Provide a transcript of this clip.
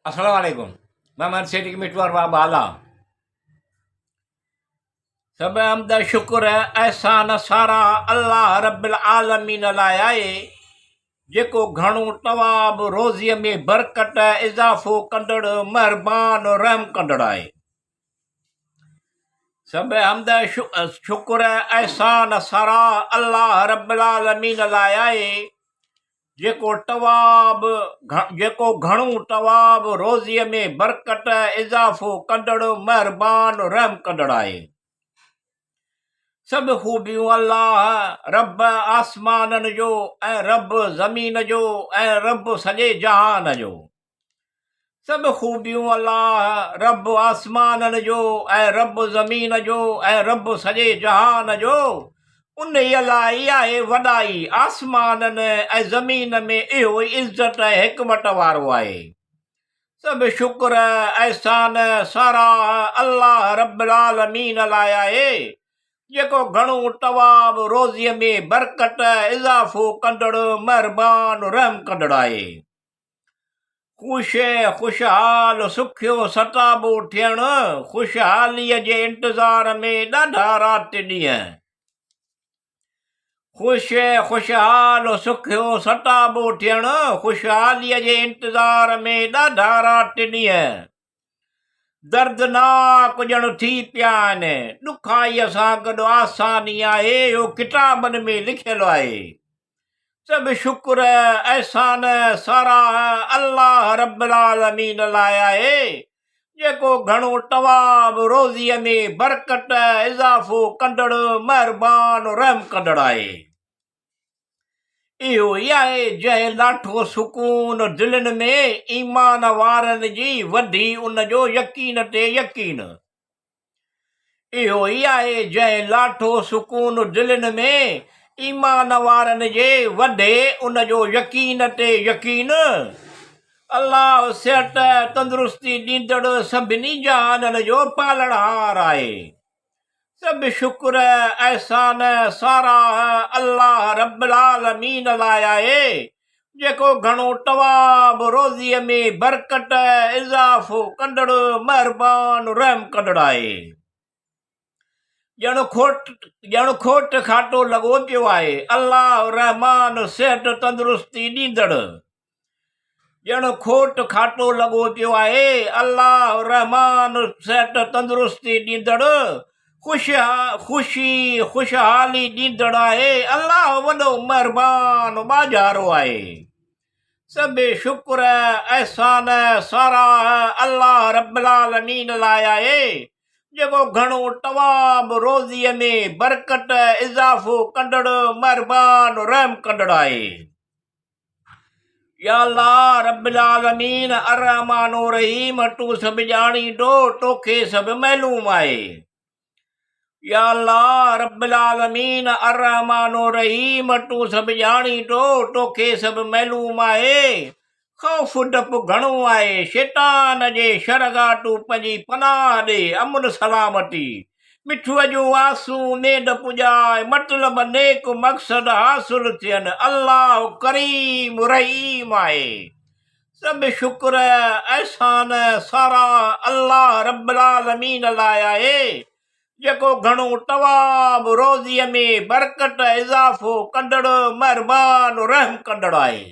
السلام عليڪم محمد صديق مٽوار باب بالا سڀ حمد شڪر احسان سارا الله رب العالمين لاء آهي جيڪو گهڻو تواب روزي ۾ برڪت اضافو ڪندڙ مهربان رحم ڪندڙ آهي سڀ حمد شڪر احسان سارا الله رب العالمين لاء آهي جيڪو تواب جيڪو گهڻو تواب روزيء ۾ برڪت اضافو ڪندڙ مهربان رحم ڪندڙ آهي. سڀ خوبيون الله رب آسمانن جو ۽ رب زمين جو ۽ رب سڄي جهان جو. سڀ خوبيون الله رب آسمانن جو ۽ رب زمين جو ۽ رب سڄي جهان جو انهيء لاء ئي آهي وڏائي آسمانن ۽ زمين ۾ اهو ئي عزت ۽ حڪمت وارو آهي. سڀ شڪر، احسان، ساراهه الله رب العالمين لاء آهي جيڪو گهڻو تواب روزيء ۾ برڪت اضافو ڪندڙ مهربان رحم ڪندڙ آهي. خوش، خوشحال، سکيو ستابو ٿيڻ، خوشحاليء جي انتظار ۾ ڏاڍا رات ڏينهن. خوش، خوشحال، سکيو ستابو ٿيڻ، خوشحاليء جي انتظار ۾ ڏاڍا رات ڏينهن. دردناڪ ڄڻ ٿي پيا آهن. ڏکائيء سان گڏ آساني آهي، اهو ڪتابن ۾ لکيل آهي. سڀ شڪر، احسان، ساراهه الله رب العالمين لاء آهي، جيڪو گهڻو تواب، روزيء ۾ برڪت، اضافو ڪندڙ، مهربان، رحم ڪندڙ آهي. اهو ئي آهي جنهن لاٺو سڪون دلين ۾ ايمان وارن جي وڌي ان جو يقين تي يقين. اهو ئي آهي جنهن لاٺو سڪون دلين ۾ ايمان وارن جي وڌي ان جو يقين تي يقين. الله صحت تندرستي ڏيندڙ سڀني جهانن جو پالڻهار آهي. سڀ شڪر، احسان، ساراهه الله رب العالمين لاء آهي، جيڪو گهڻو تواب، روزيء ۾ برڪت، اضافو ڪندڙ، مهربان، رحم ڪندڙ آهي. ڄڻ کوٽ ڄڻ کوٽ کاٽو لڳو پيو آهي. الله الرحمان صحت تندرستي ڏيندڙ. ڄڻ کوٽ کاٽو لڳو پيو آهي. الله الرحمان صحت تندرستي ڏيندڙ، خوشي خوشحالي ڏيندڙ آهي. الله وڏو مهربان ٻاجهارو آهي. سڀ شڪر، احسان، ساراهه الله رب العالمين لاء آهي، جيڪو گهڻو تواب، روزيء ۾ برڪت، اضافو ڪندڙ، مهربان، رحم ڪندڙ آهي. يا الله رب العالمين الرحمٰن الرحيم تون سڀ ڄاڻيندو توکي سڀ معلوم آهي يا الله رب العالمين الرحمٰن الرحيم تون سڀ ڄاڻيندو توکي سڀ معلوم آهي خوف ڊپ گهڻو آهي شيطان جي شر کان تون پنهنجي پناهه ڏي امن سلامتي مٺوء جون آسون اميد پڄاء، مطلب نيڪ مقصد حاصل ٿين، الله ڪريم رحيم آهي. سڀ شڪر، احسان، ساراهه الله رب العالمين لاء آهي، جيڪو گهڻو تواب، روزيء ۾ برڪت، اضافو ڪندڙ، مهربان، رحم ڪندڙ آهي.